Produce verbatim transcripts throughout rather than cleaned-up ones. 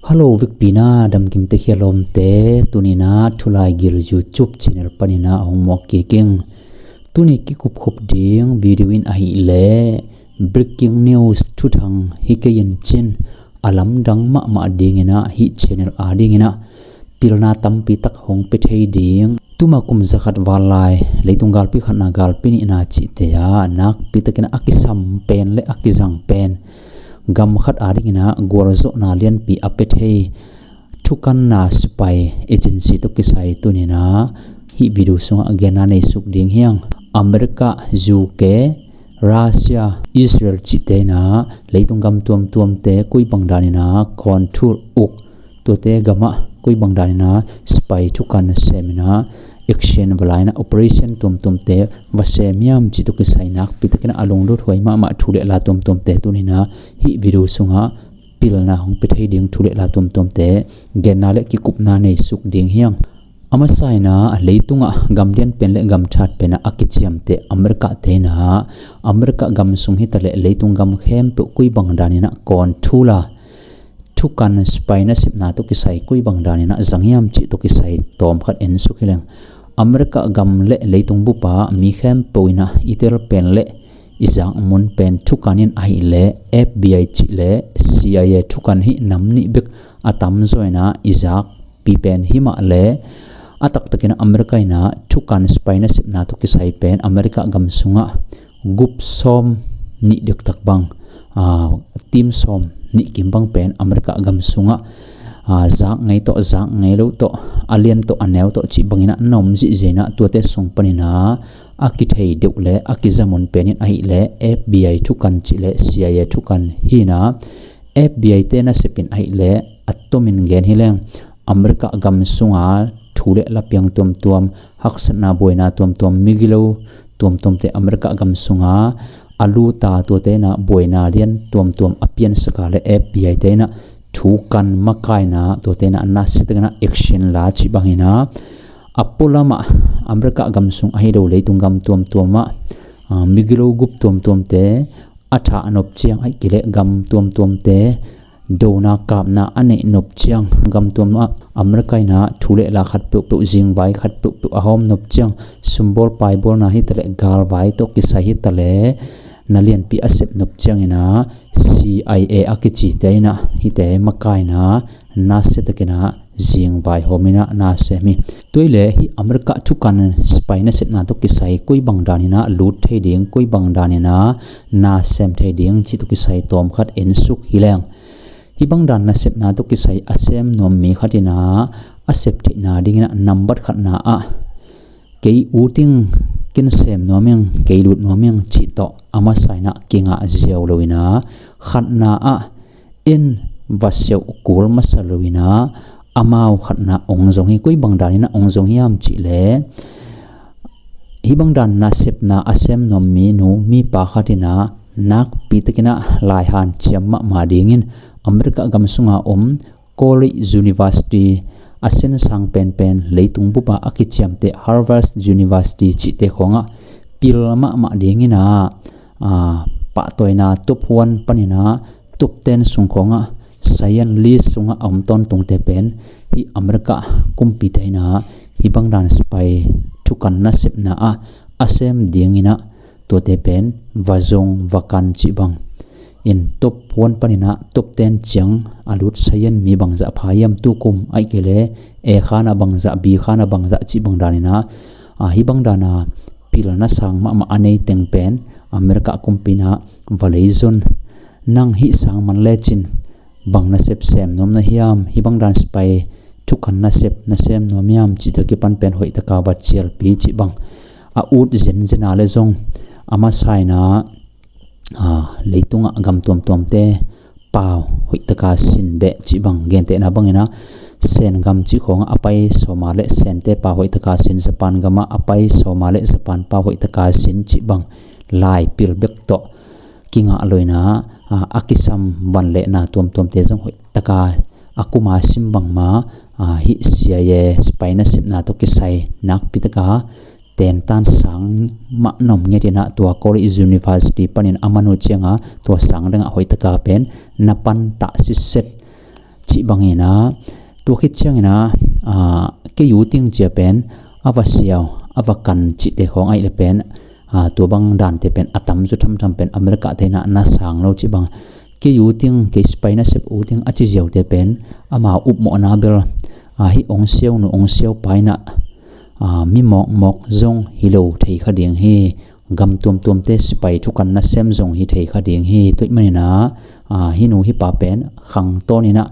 Hello, vekpi-in ah damkim tekhialawmte, tuni-in ah Thulaigil YouTube channel panin ah hong muak kik ing. Tuni kikupkhup ding video in ahih leh breaking news thuthang hi kei in cin, a lamdang mahmah dingin ah hih channel adingin ah pilna tampi tak hong pia thei ding, tuma kum zakhat val lai leitung galpi khatna, galpi nihna cihte ah nakpi takin ah a kisam pen le a kizang pen, gam khat adingin ah gualzawhna lianpi a pia thei thukanna spy agency tawh kisai tuni-in ah hih video sungah genna nei suk ding hi hang. America, U K, Russia, Israel cihte in ah leitung gam tuamtuamte koi bang danin ah control uk, tuate gamah koi bang danin ah spy thukan sem in ah action va la in ah operation tuamtuamte va sem hiam cih tawh kisai nakpi takin ah a lunglut huai mahmah thu le la tuamtuamte tuni-in ah hih video sungah pilna hong pia thei ding thu le la tuamtuamte genna le kikupna nei suk ding hi hang. A masa-in ah leitungah gam lian pen le gam that pen ah a kiciamteh America-te in ah America gam sung hi ta leh leitung gam khempeuh koi bang danin ah control a, thukan spy nasepna tawh kisai koi bang danin ah zang hiam cih tawh kisai tawmkhat en suk hi leng. America gam le leitung bup ah mi khempeuh in ah i tel pen le i zak mun pen thukan in ahih leh F B I cih leh C I A thukan hih nam nih bek a tamzaw in ah i zakpi pen hi mah leh, a taktakin ah America in ah thukan spy nasepna tawh kisai pen America gam sungah gup sawm nih dektak bang, aa, team sawm nih kim bang pen America gam sungah, aa, zak ngei tawh, zak ngei lo tawh, a lian tawh, a neu tawh cih bangin ah na om zihziah in ah tuate sung panin ah a kithei deuh le a kiza mun pen in ahih leh F B I thukan cih leh C I A thukan hi in ah, F B I-te nasep in ahih leh a tomin gen hi leng, America gam sunga thu le la piang tuamtuam, haksatna buaina tuamtuam, migilo tuamtuamte America gam sunga a lut a, tuate in ah buaina lian tuamtuam a piansak a leh F B I-te in ah thukan makaihna, tuate in ah nasia takin ah action la cih bangin ah a pualamah America gam sung ahi lo leitung gam tuamtuamah, aa, migilo gup tuamtuamte a thah nop ciang, ahih kei leh gam tuamtuamte dona kapna a neih nop ciang, gam tuamah America in ah thu le la khat peuhpeuh, zingvai khat peuhpeuh a hawm nop ciang, sumbawl paibawlna hi ta leh, galvai tawh kisai hi ta leh, na lianpi a sep nop ciangin ah C I A a kicite in ah hihte makaihna nasia takin ah zingvai hawmin ah na sem hi. Tua hi leh hih America thukan spy nasepna tawh kisai koi bang danin ah lut thei ding, koi bang danin ah na sem thei ding cih tawh kisai tawmkhat en suk hi leng. Hih bang dan nasepna tawh kisai a sem nuam mi khat in ah a sep theihna dingin ah nambat khatna ah kei ut ing, ken sem nuam ing, kei lut nuam ing cih tawh a masa in ah kingah ziau lo in ah, khatna ah en va siauh kul masa lo in ah, amau khatna ong zong hi. Koi bang danin ah ong zong hiam cih leh, hih bang dan nasepna a sem nuam mi nu, mi pa khat in ah nakpi takin ah lai hanciam mahmah dingin America gam sunga om college, university a sinsang penpen, leitung bup a a kiciamteh Harvard University cihte khawngah pil mahmah dingin ah, aa, pahtawina top one panin ah top ten sung khawngah science list sungah a om tawntungte pen hih America kumpite in ah hih bang dan spy thukan nasepna ah a sem dingin ah tuate pen va zong va kan cih bang in top one panin ah top ten ciang a lut science mi bangzah pha hiam tukum, ahih kei leh A khan ah bangzah, B khan ah bangzah cih bang danin ah, aa, hih bang dan a pilna sang mahmah a nei teng pen America kumpi in ah va lei zon. Nang hih sang man lecin bang nasep sem nuam na hiam, hih bang dan spy thukan nasep na sem nuam hiam cihte kipan pen hoihtaka va cialpi cih bang a ut zenzen a leh zong, a masa in ah, aa, leitungah gam tuamtuamte pau hoihtaka sin beh cih bang, gentehna bangin ah Sen gam cih khawngah a pai sawm a leh Sente pau hoihtaka sin, Japan gamah a pai sawm a leh Japan pau hoihtaka sin cih bang lai pil bek tawh kingah lo in ah, aa, a kisam van le na tuamtuamte zong hoihtaka a kum a sim bangmah, aa, hih C I A spy nasepna tawh kisai nakpi taka tentan sang mah na om ngiat in ah tua college, university panin a man uh ciangah tua sang dangah hoihtaka pen na pantah sitset cih bangin ah, tua khit ciangin ah, ah, kei u ting cia pen a va siau, a va kan cihte khawng ahih leh pen, ah, tua bang dante pen a tam zaw thamtham pen America te in ah na sang lo cih bang. Kei u ting, kei spy nasep u ting a ci ziaute pen amau upmawhna bel, ah, hih ong siau nu ong siau pa in ah, ah, mi mawkmawk zong hi lo thei kha ding hi. Gam tuamtuamte spy thukan nasem zong hi thei kha ding hi. Tua ahih manin ah, ah, hih nu hih pa pen khangtawn in ah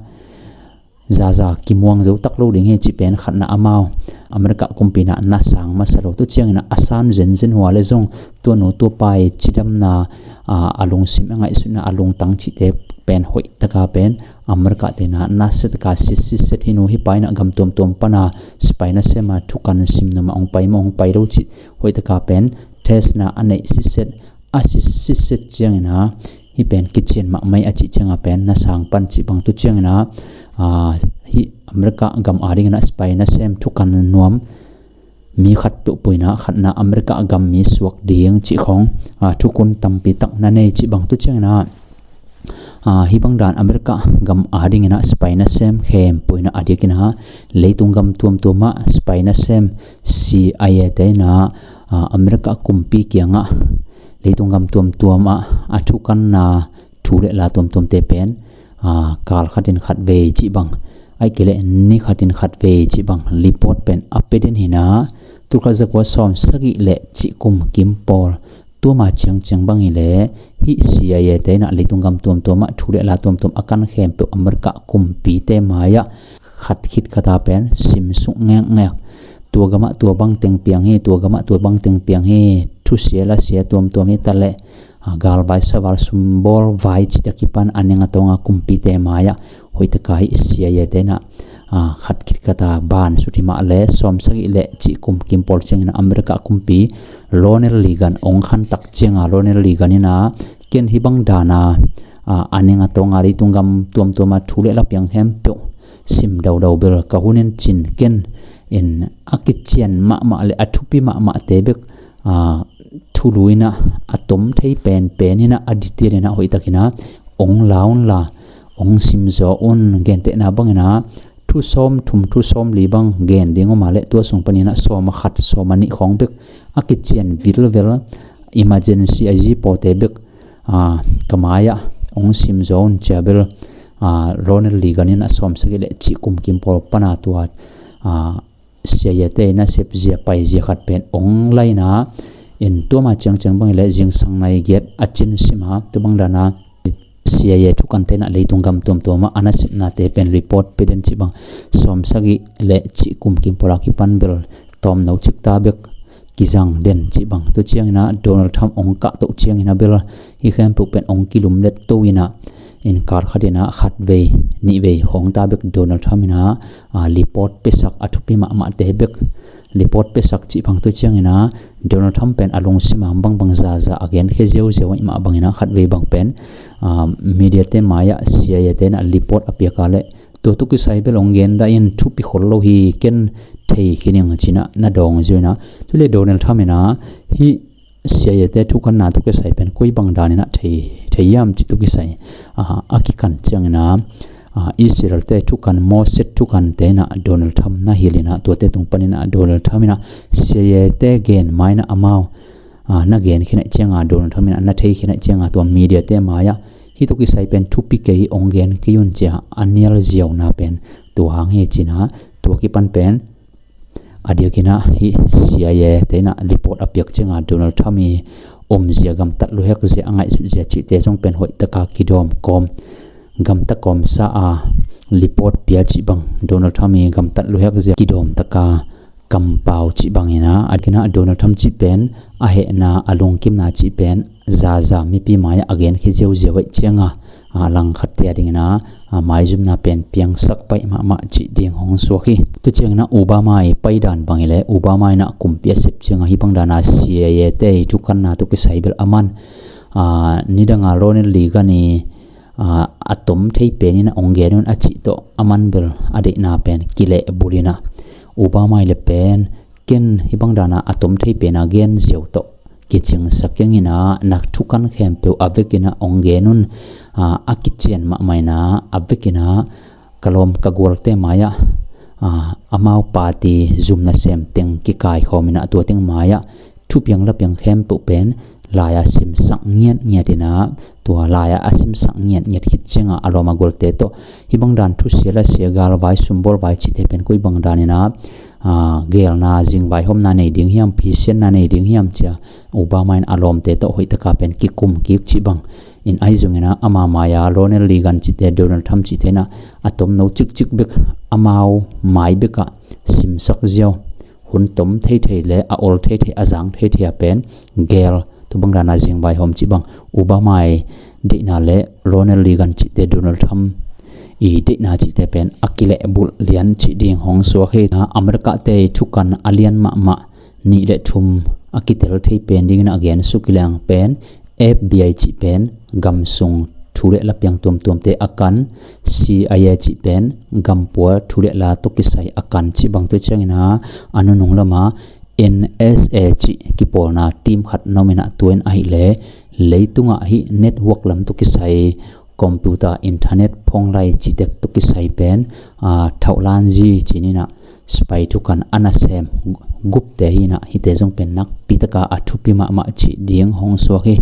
zaza kimuang zo tak lo ding hi cih pen khatna amau America kumpi in ah na sang masa lo. Tua ciangin ah a san zenzen uh leh zong tua nu tua pa i cidamna, ah, a lungsim a ngaihsutna a lungtang cihte pen hoih taka pen America te in ah na sia taka sitsitset, hih nu hih pa in ah gam tuamtuam pan a spy nasem a thukan sim numa ong pai maw ong pai lo cih hoih taka pen test na a neih sitset, a sitsitset ciangin ah hih pen kician mahmah hi a cih ciangin ah pen na sang pan cih bang. Tua ciangin ah, ah, hih America gam adingin ah spy nasem thukan nuam mi khat peuhpeuh in ah khatna America gam mi suak ding cih khawng, ah, thukhun tampi tak na nei cih bang. Tua ciangin ah, ah, hih bang dan America gam adingin ah spy nasem khempeuh in ah a diakin ah leitung gam tuamtuam ah spy nasem C I A te in ah, ah, America kumpi kiangah leitung gam tuamtuam ah a thukanna thu le la tuamtuamte pen, ah, kal khatin khat vei cih bang, ahih kei leh ni khatin khat vei cih bang report pen a pia den hi in ah, tul khat za kua sawm sagih le cih kum kim pawl, tua ma ciangciang bang hi leh hih C I A te in ah leitung gam tuamtuam ah thu le la tuamtuam a kan khempeuh America kumpite mai-ah khat khit khat a pen simsuk ngekngek. Tua gamah tua bang teng piang hi, tua gamah tua bang teng piang hi, thusia lasia tuamtuam hi ta leh, ah, galvai saval sumbawl vai cihte a kipan a ning a tawng a kumpite mai-ah hoih taka hih C I A te in ah, ah, khat khit khat a ban sut hi mah leh sawm sagih le cih kum kim pawl ciangin ah America kumpi Ronald Reagan ong khan tak ciangin ah Ronald Reagan in ah ken hih bang dan a, ah, a ning a tawng a leitung gam tuamtuam a thu le la piang khempeuh sim daudau bel ka hun in cin ken in a kician mahmah le a thupi mahmahte bek, ah, thulu in ah a tom thei penpen in ah a detail in ah hoih takin ah ong la un la, ong simzaw un, gentehna bangin ah thu sawm thum thu sawm li bang gen ding om a leh tua sung panin ah sawm a khat sawm a nih khawng bek a kician vilvel, emergency a zi pawte bek, ah, ka mai-ah ong simzaw un cia bel, ah, Ronald Reagan in ah sawm sagih le cih kum kim pawl pan a tua, ah, C I A te in ah sep zia pai zia khat pen ong la in ah, in tua ma ciangciang bang hi leh zingsang nai giat a cin sim a, tua bang dan a C I A thukante in ah leitung gam tuamtuam ah a nasepnate pen report pia den cih bang, sawm sagih le cih kum kim pawl a kipan bel tawmno cik ta bek kizang den cih bang. Tua ciangin ah Donald Trump ong kah toh ciangin ah bel hih khempeuh pen ong kilumlet to in ah, in kal khatin ah khat vei nih vei khawng ta bek Donald Trump in ah, ah, report piasak a thupi mahmahte bek report piasak cih bang. Tua ciangin ah Donald Trump pen a lungsim a bangbang zaza a genkhia ziauziau ahih mah bangin ah khat vei bang pen, ah, media te mai-ah C I A te in ah report a piak a leh tua tawh kisai bel ong gen dah in thupi khol lo hi, ken thei khin ing ci in ah na dawng ziau in ah, tu leh Donald Trump in ah hih C I A te thukanna tawh kisai pen koi bang dan in ah thei, thei hiam cih tawh kisai, ah, a kikan ciangin ah, ah, Israel te thukan, Mossad thukante in ah Donald Trump na hilh in ah, tuate tung panin ah Donald Trump in ah C I A te gen ma in ah amau, ah, na gen khin ahih ciangin ah Donald Trump in ah na thei khin ahih ciangin ah tua media te mai-ah hih tawh kisai pen thupi kei hi, ong gen kei un ci a a nial ziauna pen tua hang hi ci in ah, tua kipan pen a diakin ah hih C I A te in ah report a piak ciangin ah Donald Trump i omzia, gamtat luhek zia, a ngaihsut zia cihte zong pen hoih taka kidawm kawm, gamta kawmsa a report pia cih bang, Donald Trump i gamtat luhek zia kidawm taka kampau cih bangin ah, a diakin ah Donald Trump cih pen a hehna, a lungkimna cih pen zaza mipi mai-ah a genkhia ziauziau ahih ciangin ah, ah, langkhatte a dingin ah, ah, maizumna pen piangsak pai mahmah cih ding hong suak hi. Tua ciangin ah Obama i paidan bang hi leh, Obama in ah kumpi a sep ciangin ah hih bang dan a C I A te i thukanna tawh kisai bel a man, ah, nidang a Ronald Reagan i, ah, a tom thei pen in ah ong gen un a cih tawh a man bel a deihna pen kilehbulh in ah, Obama i leh pen ken hih bang dan a a tom thei pen a gen ziau tawh kicingsa keng in ah, na thukan khempeuh a vekin ah ong gen un, ah, a kician mahmah in ah a vekin ah ka lawm ka gualte mai-ah, aa, amau party zum nasem teng kikaikhawm inah tua teng mai-ah thupiang lapiang khempeuh pen lai-a simsak ngiatngiat inah, tua lai-a a simsak ngiatngiat khit ciangah a lawm a gualte tawh hih bang dan thusia lasia, galvai, sumbawl vai cihte pen koi bang dan inah, aa, geelna, zingvaihawmna nei ding hiam, phisianna nei ding hiam cia Obama in a lawmte tawh hoihtaka pen kikum kik cih bang in ahi zongin ah, ama mai-a Ronald Reagan cihte, Donald Trump cihte inah a tomno cikcik bek, amau mai bekah simsak ziau, hun tom theithei le a ol theithei, a zang theithei a pen geel, tua bang dana zingvaihawm cih bang, Obama i deihna le Ronald Reagan cihte, Donald Trump i deihna cihte pen a kilehbulh lian cih ding hong suak hi. America-te i thukan a lian mahmah nih le thum a kitel thei pen dingin a gen suk hi leng pen, F B I cih pen gam sung thu le lapiang tuamtuamte a kan, C I A cih pen gampua thu le la tawh kisai a kan cih bang, tua ciangin ah a nunung lama N S A cih kipawlna team khat na om inah, tua in ahih leh leitungah hih network lam tawh kisai, computer, internet, phone line cihte tawh kisai pen, aa, thauhlanzi ci-in ah spy thukan a nasem gupte hi inah, hihte zong pen nakpi taka a thupi mahmah cih ding hong suak hi.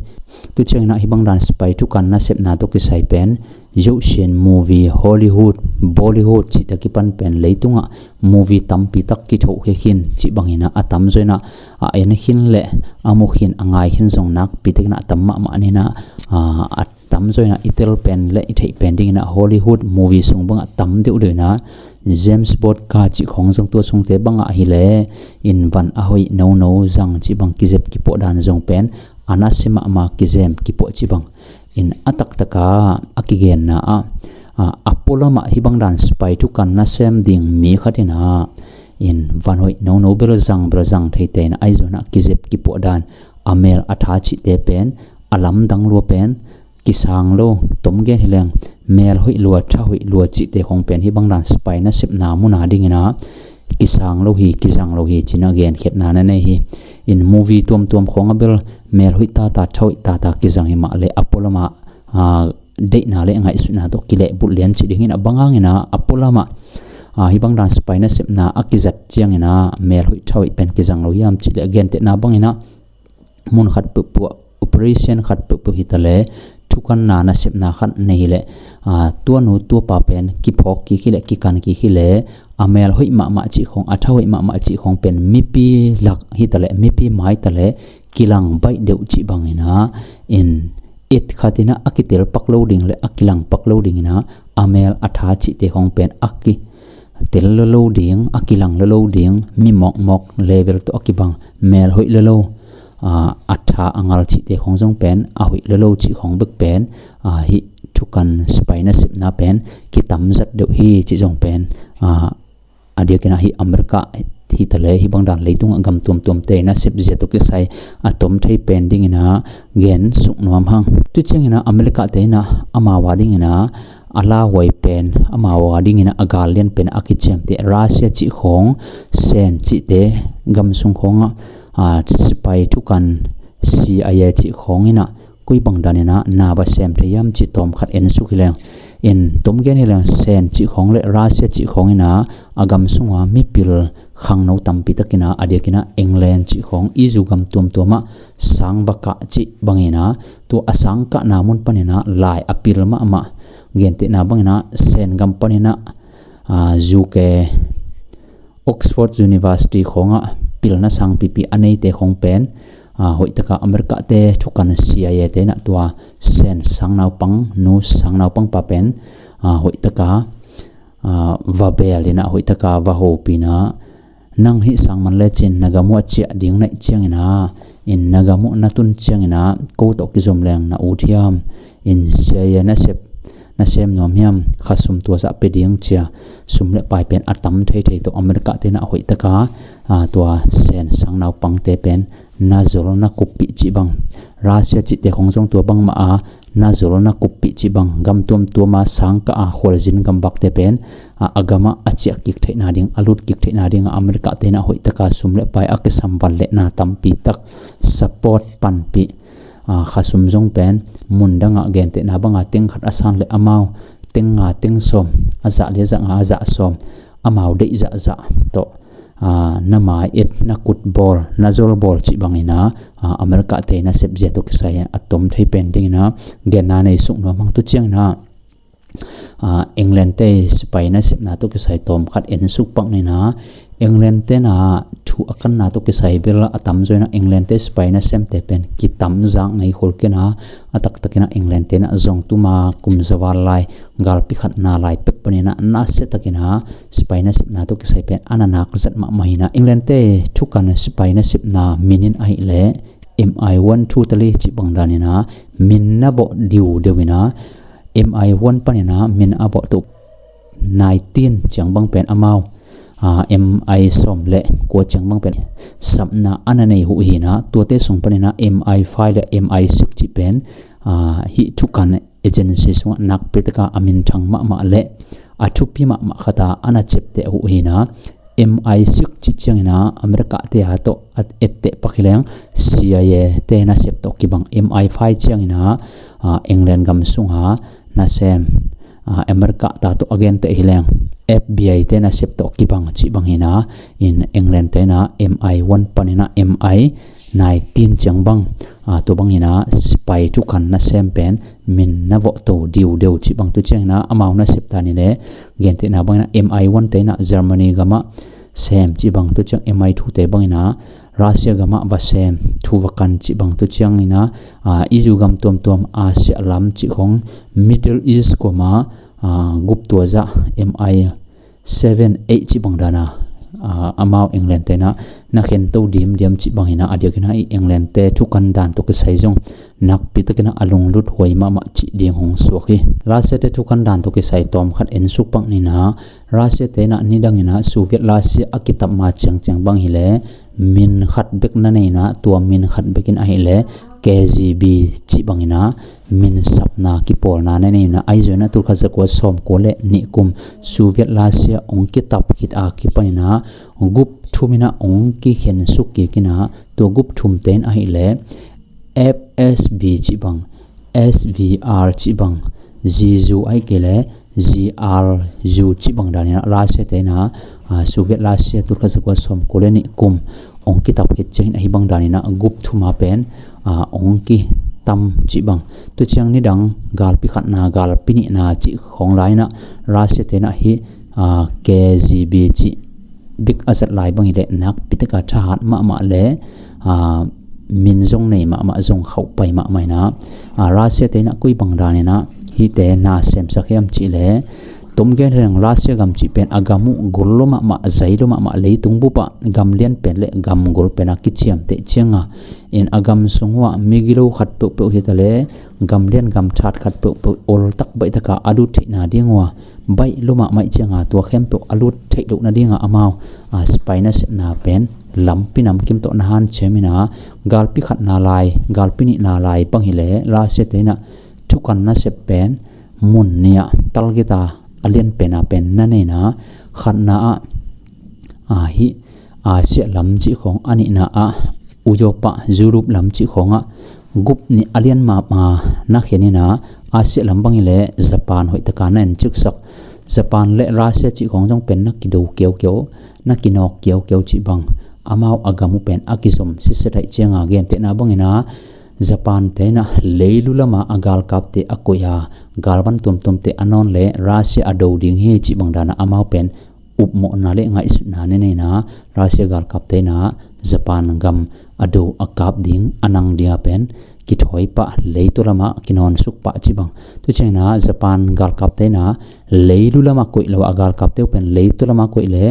Tua ciangin ah hih bang dan spy thukan nasepna tawh kisai pen, zosian movie, Hollywood, Bollywood cihte kipan pen leitungah movie tampi tak kithohkhia khin cih bangin ah, a tamzaw inah a en khin le a mu khin, a ngai khin zong nakpi takin ah a tam mahmah inah, aa, a tamzaw inah i tel pen le i theih pen dingin ah Hollywood movie sung bangah tam deuhdeuh inah, James Bond ka cih khawng zong tua sungte bangah hi leh in van a hoih nono zang cih bang, kizep kipuah dan zong pen a nasia mahmah, kizem kipuah cih bang in a taktaka a kigenna ah, aa, a pualamah hih bang dan spy thukan nasem ding mi khat inah in van hoih nono bel zang, bel zang theite inah, ahi zongin ah kizep kipuah dan, a mel a tha cihte pen a lamdang lua pen kisang lo, tom gen hi leng mel hoih lua, tha hoih lua cihte khawng pen hih bang dan spy nasepna muna dingin ah kisang lo hi, kizang lo hi ci-in ah genkhiatna na nei hi. In movie tuamtuam khawngah bel mel hoih tata, tha hoih tata kizang hi mah leh a pualamah, aa, deihna le ngaihsutna tawh kilehbulh lian cih dingin ah, bang hangin ah a pualamah, aa, hih bang dan spy nasepna a kizat ciangin ah mel hoih tha hoih pen kizang lo hiam cih leh, a gentehna bangin ah mun khat peuhpeuh ah, operation khat peuhpeuh hi ta leh, thukanna nasepna khat nei hi leh, aa, tua nu tua pa pen kiphawk kik hi leh, kikan kik hi leh, a mel hoih mahmah cih khawng, a tha hoih mahmah cih khawng pen mipi lak hi ta leh, mipi mai ta leh kilang baih deuh cih bangin ah, in et khat inah a kitel pak lo ding le a kilang pak lo dingin ah, a mel a tha cihte khawng pen a kitel lolo ding, a kilang lolo ding, mi mawkmawk level tawh a kibang, mel hoih lolo, aa, a tha a ngal cihte khawng zong pen a hoih lolo cih khawng bek pen, aa, hih thukan spy nasepna pen kitam zat deuh hi cih zong pen, aa, a diakin ah hih America hi ta leh, hih bang dan leitungah gam tuamtuamte i nasep zia tawh kisai a tom thei pen dingin ah gen suk nuam hang. Tua ciangin ah America-te inah amau a dingin ah a lauhuai pen, amau a dingin ah a gal lian pen a kiciamteh Russia cih khawng, Sen cihte gam sung khawngah, aa, spy thukan, C I A cih khawng inah koi bang dan inah na va sem thei hiam cih tawm khat en suk hi leng. In tom gen hi leng, Sen cih khawng le Russia cih khawng inah a gam sunga mipil khangno tampi takin ah, a diakin ah England cih khawng, E U gam tuamtuamah sang va kah cih bangin ah, tua a sang kahna mun panin ah lai a pil mahmah, gentehna bangin ah Sen gam panin ah, aa, U K Oxford University khawngah pilna sangpipi a neite khawng pen, aa, hoihtaka America-te thukan C I A-te inah tua Sen sang naupang, nu sang naupang pa pen, aa, hoihtaka, aa, va beel inah, hoihtaka va hopih inah, nang hih sang man lecin na gam uh a ciah ding na hih ciangin ah, in na gam uh na tun ciangin ah ko tawh kizom leng na ut hiam, in C I A nasep na sem nuam hiam, khasum tua zah pia ding cia, sum le pai pen a tam theithei tawh America-te inah hoihtaka, aa, tua Sen sang naupangte pen na zol na kuppih cih bang, Russia cihte khawng zong tua bangmah a na zol na kuppih cih bang, gam tuamtuama sang kah a khualzin gambakte pen, aa, a gamah a ciah kik theihna ding, a lut kik theihna dingah America-te inah hoihtaka sum le pai a kisam van le na tampi tak support panpih, aa, khasum zong pen mun dangah, gentehna banga teng khat a san le amau teng nga teng sawm, a zah li a zah nga a zah sawm, amau deih zahzah tawh, aa, na mai et, na kut bawl, na zol bawl cih bangin ah, aa, America te nasep zia tawh kisai a tom thei pen dingin ah genna nei suk nuam hang. Tu ciangin ah, aa, England te sipai nasepna tawh kisai tawm khat en suk pak ning ah, England te na thu a kanna tawh kisai bel a tamzaw in ah England te sipai nasemte pen kitam zak ngei khol kei in ah, a taktakin ah England te na zong tuma kum za val lai, galpi khatna lai pek panin ah nasia takin ah sipai nasepna tawh kisai pen a na nak zat mahmah hi in ah, England te thukan sipai nasepna min in ahih leh M I one two three cih bang danin ah min na vawh diudeu in ah, M I one panin ah min a vawh to nineteen ciang bang pen amau, aa, M I sawm le kua ciang bang pen sapna a na nei uh hi in ah, tuate sung panin ah M I five le M I six cih pen, aa, hih thukan agency sungah nakpi taka a minthang mahmah le a thupi mahmah khata a na ciapteh uh hi in ah, M I six cih ciangin ah America te a tawh a etteh pak hi leng C I A te nasep tawh kibang, M I five ciangin ah, aa, England gam sunga nasem, aa, America ta tawh a genteh hi leng F B I te nasep tawh kibang cih bang hi in ah, in England te na M I one panin ah M I nineteen ciang bang, aa, tua bangin ah sipai thukan nasem pen min na vawh to diudeu cih bang. Tu ciangin ah amau nasep dan i le gentehna bangin ah M I one te na Germany gamah sem cih bang, tu ciang M I two te bangin ah Russia gamah va sem, thu va kan cih bang. Tu ciangin ah, aa, i zu gam tuamtuam Asia lam cih khong, Middle East kuamah, aa, gup tua zah M I seven, eight cih bang dana, aa, amau England te na na khen to dimdiam cih bangin ah, a diakin ah i England te thukan dan tawh kisai zong nakpi takin ah a lunglut huai mahmah cih ding hong suak hi. Russia te thukan dan tawh kisai tawm khat en suk pak ning ah, Russia te na nidangin ah Soviet Russia a kitap ma ciangciang bang hi le min khat bek na nei in ah, tua min khat bekin ahih le K G B cih bangin ah min sapna kipawlna na nei in ah, ahi zongin ah tulkhat zakua sawmkua le nih kum Soviet Russia hong kitap khit a kipanin ah gup thum in ah hong kikhen suk kik in ah, tua gup thum te in ahih le F S B cih bang, S V R cih bang, G U ahih kei le G R U cih bang danin ah Russia te na, aa, Soviet Russia tulkhat zakua sawmkua le nih kum hong kitap khit ciangin ahi bang danin ah gup thum a pen, aa, hong kitam cih bang. Tu ciang nidang galpi khatna, galpi nihna cih khong lai in ah Russia te na hi, aa, K G B cih bik a zat lai bang hi le nakpi taka thahat mahmah le, aa, min zong nei mahmah, zong khauh pai mahmah in ah, aa, Russia te na koi bang danin ah hihte na semsak hiam cih le, tom gen hi leng Russia gam cih pen a gam uh gol lua mahmah, zai lua mahmah, leitung bupah gam lian pen le gam gol pen a kiciamteh cianga in a gam sung uh ah migilo khat peuhpeuh hi ta le gam lian gam that khat peuhpeuh oltak baih taka a lut theihna ding uh ah baih lua mahmah cianga tua khempeuh a lut theih loh nadinga amau, aa, sipai nasepna pen lampi namkim tawh na hanciam in ah, galpi khatna lai, galpi nihna lai bang hi le Russia te na thukan nasep pen mun nih ah target a a lian pen a pen na nei in ah, khatna ah, aa, hih Asia lam cih khong, a nihna ah Europe ah, Europe lam cih khong ah gup nih a lian mahmah na khen in ah, Asia lam bang hi le Japan hoih taka na en ciksak. Japan le Russia cih khong zong pen na kido kiaukiau, na kinawk kiaukiau cih bang. Amau a gam uh pen a kizom sitset ahih cianga gentehna bangin ah Japan te na leilu lama a galkapte a koih a, galvan tuamtuamte a nawn le Russia a do ding hi cih bang dana amau pen upmawhna le ngaihsutna ne nei in ah, Russia galkapte na Japan gam a do a kap ding, a nang dinga pen kithawi pah, leitua lama kinawn suk pah cih bang. Tu ciangin ah Japan galkapte na leilu lama koih lo a, galkapte uh pen leitua lama koih le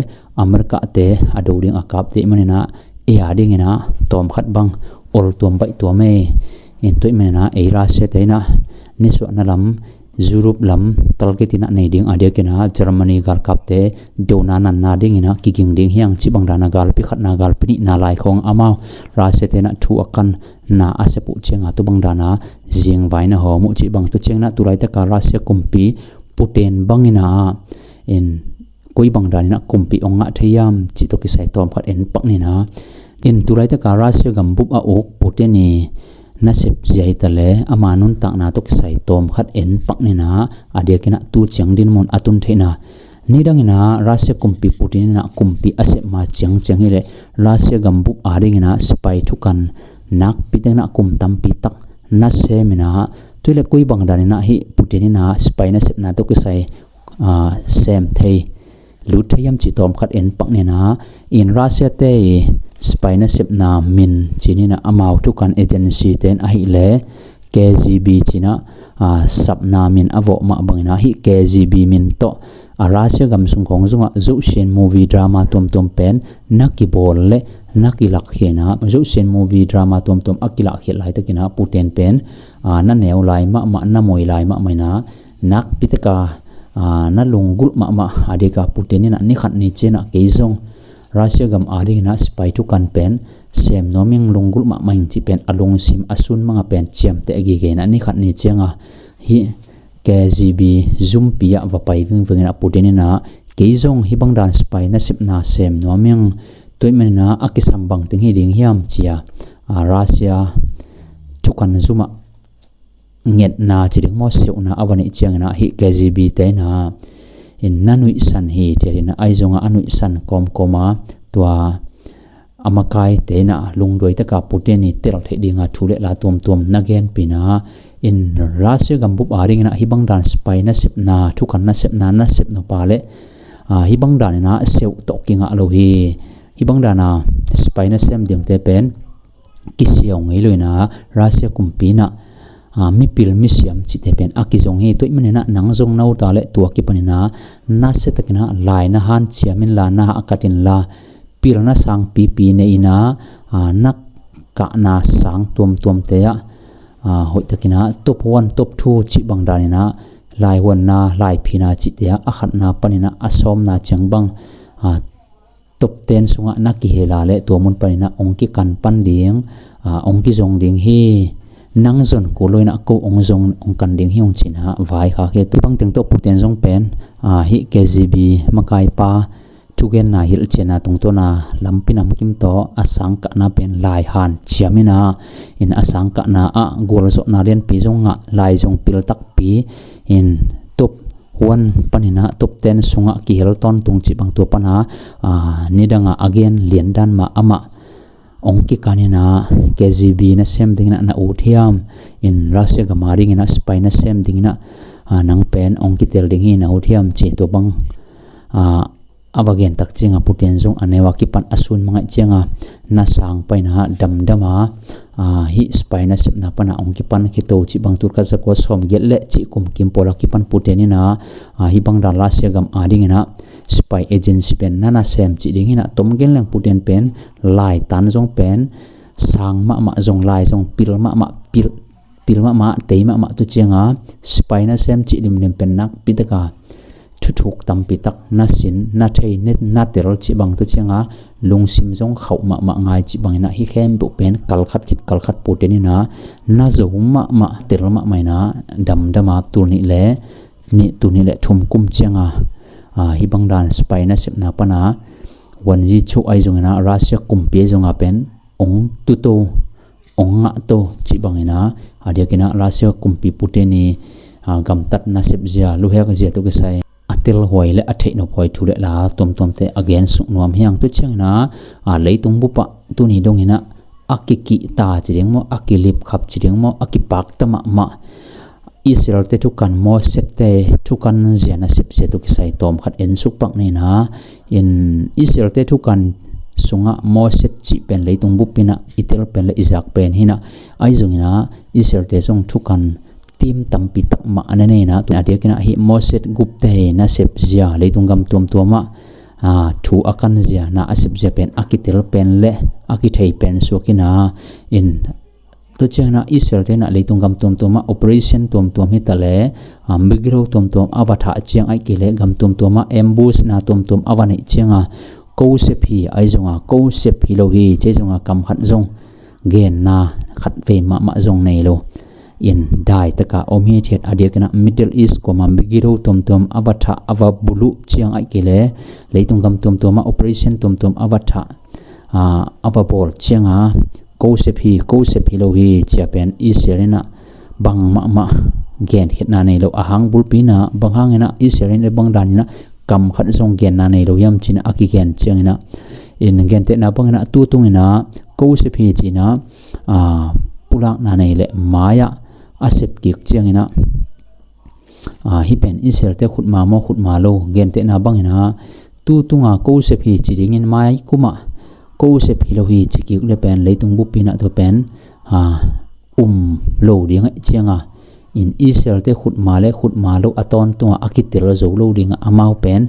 America te a do ding a kapte manin ah, ei a dingin ah tawm khat bang oltuam baihtuam ei. In tua ahih manin ah ei Russia te na nisuahna lam, Europe lam target in ah nei ding a diakin ah Germany galkapte dona nanna dingin ah kiging ding hi hang cih bang dana galpi khatna, galpi nihna lai khong amau Russia te na thu a kanna a sep uh cianga tua bang dana zingvai na hawm uh cih bang. Tu ciangin ah tu laitaka Russia kumpi Putin bangin ah in koi bang danin ah kumpi ong ngah thei hiam cih tawh kisai tawm khat en pak ni in ah. In tu laitaka Russia gambup a uk Putin i nasep zia hi ta le ama nuntakna tawh kisai tawm khat en pak nina, a diakinah tu ciang dinmun a tun theihna. Nidangina Russia kumpi Putin inah kumpi a sep ma ciangciang hileh Russia gambup a dinginah sipai thukan nakpi tenah kum tampi tak na seminah, tuileh kui bang daninah hih Putin inah sipai nasepna tawh kisai sem thei lut thei hiam cih tawm khat en pak nina. In Russia te i sipai nasepna min cininah amau thukan agency ten ahileh K G B cinah sapna min a vawh mah banginah hih K G B min tawh a Russia gam sung khawng zungah zohsian movie drama tuamtuam pen na kibawl le na kilakkhia inah, zohsian movie drama tuamtuam a kilakkhia laitakinah Putin pen na neu lai mahmah, na moi lai mahmah inah, nakpitaka na lunggulh mahmah a dika Putin inah ni khat ni cianah kei zong Russia gam a dinginah sipai thukan pen sem nuam ing, lunggulh mahmah ing cih pen a lungsim a sun manga pen ciamteh a gige inah ni khat ni cianga hih K G B zumpi ah va pai vingving inah Putin inah kei zong hih bangdan sipai nasepna sem nuam ing, tuih maninah a kisam bangting hi ding hiam cia Russia thukan zumah ngetna ci ding maw, seuhna a va neih cianginah hih K G B te inah in na nuihsan hi thiatinah ahi zongah a nuihsan kawmkawma tua a makaite inah lungduaitaka Putin i tel theih dinga thu le la tuamtuam na genpina. In Russia gambup a dinginah hih bangdan sipai nasepna, thukan nasepna na sep nupa le hih bangdan inah seuh tawh kingah lo hi. Hih bangdana sipai nasem dingte pen kisiau ngei lo inah Russia kumpi inah mipil misiam cihte pen a kizong hi. Tuih maninah nang zong na uta le tua kipaninah nasiatakinah lai na hanciam inla, na hahkat inla, pilna sangpipi nei inah na kahna sang tuamtuamte ah hoihtakinah top one, top two cih bang daninah laihuanna, laiphina cihte ah a khatna paninah a sawmna ciang bang top ten sungah na kihela le tua mun paninah ong kikan pan ding, ong kizong ding hi. Nang zon kul lo inah ko ong zong ong kan ding hi ong cinah vaikhak hi. Tua bangteng tawh Putin zong pen hih K G B makaipa thugenna hilhcianna tungtawna lampi namkim tawh a sangkahna pen lai hanciam inah, in a sangkahna ah gualzawhna lianpi zong ngah, lai zong pil takpi in top one paninah top ten sungah kihel tawntung cih bang tua pana nidanga a gen liandan mah amah ong kikan inah K G B nasem dinginah na ut hiam, in Russia gam a dinginah sipai nasem dinginah nang pen ong kitel ding hi na ut hiam ci tua bang a va gen tak cianga Putin zong a neu a kipan a sun mangaih cianga na sang paina damdama hih sipai nasepna pana ong kipan khito cih bang tul khat zakua sawmgiat le cih kum kim pawla kipan Putin inah hih bangdan Russia gam a dinginah sipai agency pen na nasem cih ding hinah tom gen leng Putin pen lai tan zong pen sang mahmah zong, lai zong pil mahmah, pil pil mahmah, tei mahmah tu cianga sipai nasem cih limlim pen nakpitaka thuthuk tampitak na sin, na thei, na tel cih bang tu cianga lungsim zong khauh mahmah ngai cih banginah hih khempeuh pen kalkhat khit kalkhat Putin inah na zo mahmah, tel mahmah inah damdama tul nih le nih, tul nih le thum kum cianga hih bangdan sipai nasepna pana wanzi chuh ahi zonginah Russia kumpi ahi zonga pen ong tuto, ong ngahto cih banginah a diakinah Russia kumpi Putin i gamtat nasep zia, luhek zia tawh kisai a telhuai le a theihnophuai thu le la tuamtuamte a gen suk nuam hiang. Tu cianginah leitung bupah tuni donginah a kikihta ci ding maw, a kilipkhap ci ding maw, a kipakta mahmah Israel te thukan, Mossad te thukan zia nasep zia tawh kisai tawm khat en suk pak nina. In Israel te thukan sungah Mossad cih pen leitung bupinah i tel pen le i zak pen hinah, ahi zonginah Israel te zong thukan tim tampi tak mah a na neina. Tuna diakinah hih Mossad gupte nasep zia leitung gam tuamtuamah thu a kan zia, na a sep zia pen a kitel pen le a kithei pen suakina. In tu cianginah Israel tenah leitung gam tuamtuamah operation tuamtuam hita le migilo tuamtuam a va thah ciang aih kei le gam tuamtuamah ambush na tuamtuam a va neih cianga ko sep hi, ahi zonga ko sep hi lo hi, cei zonga kam khat zong genna khat vei mahmah zong nei lo. In daitaka om hi thiat a diakinah Middle East kuama migilo tuamtuam a va thah, a va buluh ciang aih kei le leitung gam tuamtuamah operation tuamtuam a va thah, a va bawl cianga ko sep hi, ko sep hi lo hi, cia pen Israel in ah bang mahmah genkhiatna nei lo, a hang bulpi in ah bang hangin ah Israel in ah bang danin ah kam khat zong genna nei lo hiam ci-in ah a kigen ciangin ah, in gentehna bangin ah tu tungin ah ko sep hi ci-in ah, aa, pulakna nei leh mai-ah a sep kik ciangin ah, aa, hih pen Israel-te khutma maw, khutma lo, gentehna bangin ah tu tunga ko sep hi ci dingin mai kumah ko sep hi lo hi ci kik leh pen leitung buppi in ah tua pen, aa, um lo ding ahih ciangin ah, in Israel-te khutma le khutma lo a tawntungah a kitel zo lo dingah amau pen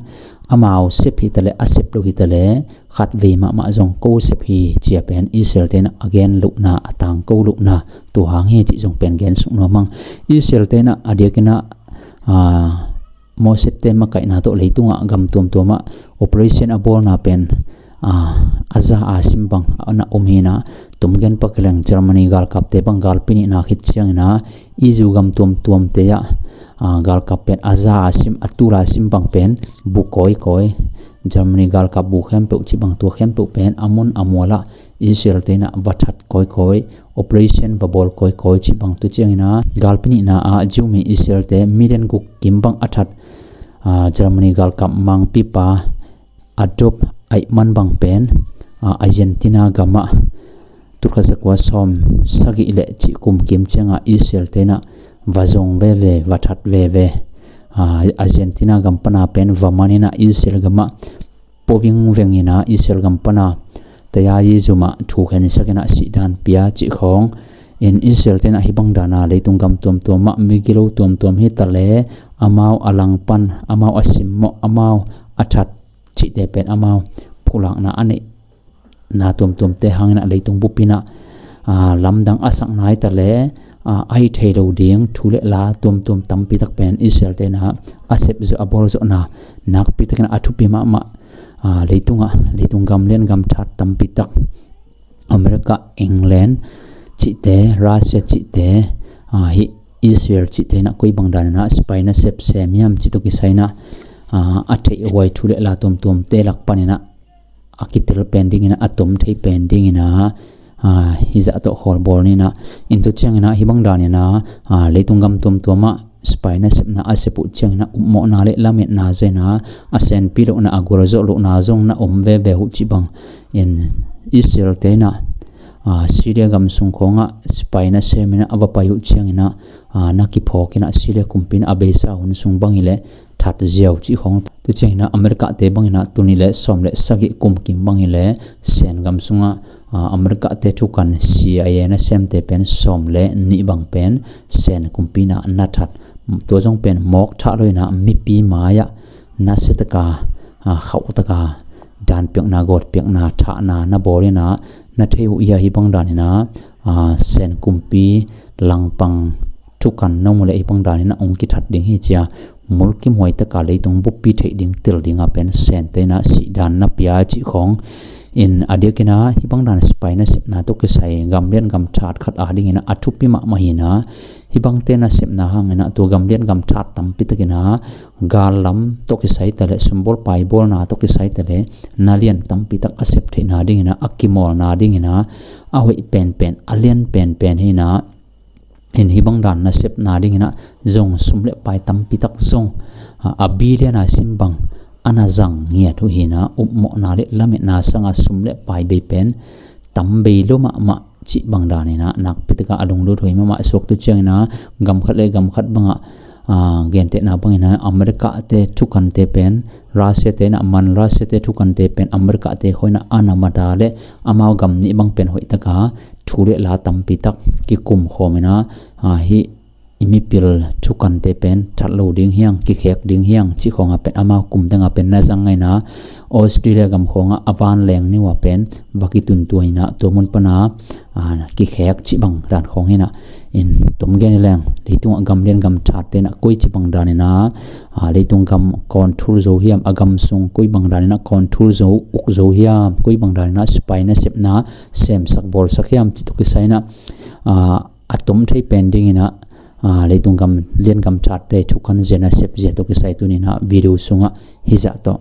amau sep hi taleh a sep lo hi taleh khatvei mahmah zong ko sep hi cia pen Israel-te in ah a gen lohna, a tangko lohna tua hang hi cih zong pen gen suk nuam ing. Israel-te in ah a diakin ah, aa, Moses-te makaihna tawh leitungah gam tuamtuamah operation a bawlna pen, aa, a za a sim bang a na om hi in ah, tumgen pak leng Germany galkapte bang galpi nihna khit ciangin ah, EU gam tuamtuamte ah, aa, galkap pen a za a sim, a tul a sim bang pen bu kawikawi, Germany galkap bu khempeuh cih bang tua khempeuh pen a mun a mualah Israel-te in ah va that kawikawi, operation va bawl kawikawi cih bang. Tu ciangin ah galpi nihna ah Jew mi Israel-te million guk kim bang a that, aa, Germany galkap mangpipa Adolf Eichmann bang pen, aa, Argentina gamah tul khat za kua sawm sagih le cih kum kim ciangah Israel-te in ah va zong veve, va that veve. Aa, Argentina gam pana pen va man in ah Israel gamah pua vingveng in ah Israel gam pana taya i zumah thu khensak in ah sihdan pia cih khawng. In Israel-te in ah hih bang danin ah leitung gam tuamtuamah migilo tuamtuam hi taleh amau a langpan, amau a simmawh, amau a that cihte pen amau pulakna a neihna tuamtuamte hangin ah leitung buppi in ah, aa, lamdang a sakna hi taleh, aa, a hi thei lo ding thu le la tuamtuam tampi tak pen Israel-te in ah a sep zawh, a bawl zawhna nakpi takin ah a thupi mahmah, aa, leitungah, leitung gam lian gam that tampi tak America, England cihte, Russia cihte, aa, hih Israel cihte in ah koi bang danin ah spy nasep sem hiam cih tawh kisai in ah, aa, a theih huai thu le la tuamtuamte lak panin ah a kitel pen dingin ah, a tom thei pen dingin ah, aa, hih zah tawh khawlbawl ni in ah. In tu ciangin ah hih bang danin ah, aa, leitung gam tuamtuamah spy nasepna a sep uh ciangin ah upmawhna le lametna zia in ah, a senpi lohna, a gualzawh lohna zong na om veve uh cih bang. In Israel-te in ah, aa, Syria gam sung khawngah spy na sem in ah a va pai uh ciangin ah, aa, na kiphawk in ah Syria kumpi in ah a beisa hun sung bang hi leh that ziau cih khawng. Tu ciangin ah America-te bangin ah tuni le sawm le sagih kum kim bang hi leh Sen gam sungah, aa, America-te thukan C I A nasemte pen sawm le nih bang pen Sen kumpi in ah na that. Tua zong pen mawk thah lo in ah mipi mai-ah nasia taka, aa, khauh taka danpiakna, gawtpiakna, thahna na bawl in ah na thei uh hi a, hih bang danin ah, aa, Sen kumpi langpang thukan na om uh leh hih bang danin ah hong kithat ding hi ci a, mulkimhuai taka leitung buppi theih ding, tel ding a pen Sen-te in ah sihdan na pia cih khawng. In a diakin ah hih bang dan spy nasepna tawh kisai gam lian gam that khat a dingin ah a thupi mahmah hi in ah, hih bangte nasepna hangin ah tua gam lian gam that tampi takin ah gal lam tawh kisai taleh, sumbawl paibawlna tawh kisai taleh, na lian tampi tak a sep theihna dingin ah, a kimawlna dingin ah a hoih penpen, a lian penpen hi in ah, in hih bang dan nasepna dingin ah zong sum le pai tampi tak zong, a, a billion a sim bang a na zang ngiat uh hi in ah, upmawhna le lametna sangah sum le pai bei pen tam bei lo mahmah cih bang danin ah nakpi taka a lunglut huai mahmah suak. Tu ciangin ah gam khat le gam khat bangah, aa, gentehna bangin ah America-te thukante pen Russia-te in ah man, Russia-te thukante pen America-te khawng in ah a na mada le amau gam nih bang pen hoih taka thu le la tampi tak kikum khawm in ah, aa, hih i mipil thukante pen that lo ding hi hang, kikhek ding hi hang cih khawng a pen amau kum dang a pen na zang ngai in ah, Australia gam khawngah a vanleng ni uh a pen va kituntuan in ah tua mun pan a, aa, kikhek cih bang dan khawng hi in ah. In tom gen hi leng, leitungah gam lian gam thatte in ah koi cih bang danin ah, aa, leitung gam control zo hiam, a gam sung koi bang danin ah control zo, uk zo hiam, koi bang danin ah spy nasepna semsak bawlsak hiam cih tawh kisai in ah, aa, a tom thei pen dingin ah, aa, leitung gam lian gam thatte thukan zia, nasep zia tawh kisai tuni in ah video sungah hih zah tawh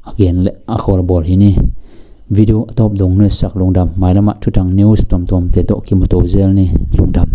a gen le a khawlbawl hi ni. Video a tawp dong nusiat lungdam. Mailamah thutang news tuamtuamte tawh kimuto zel ni. Lungdam.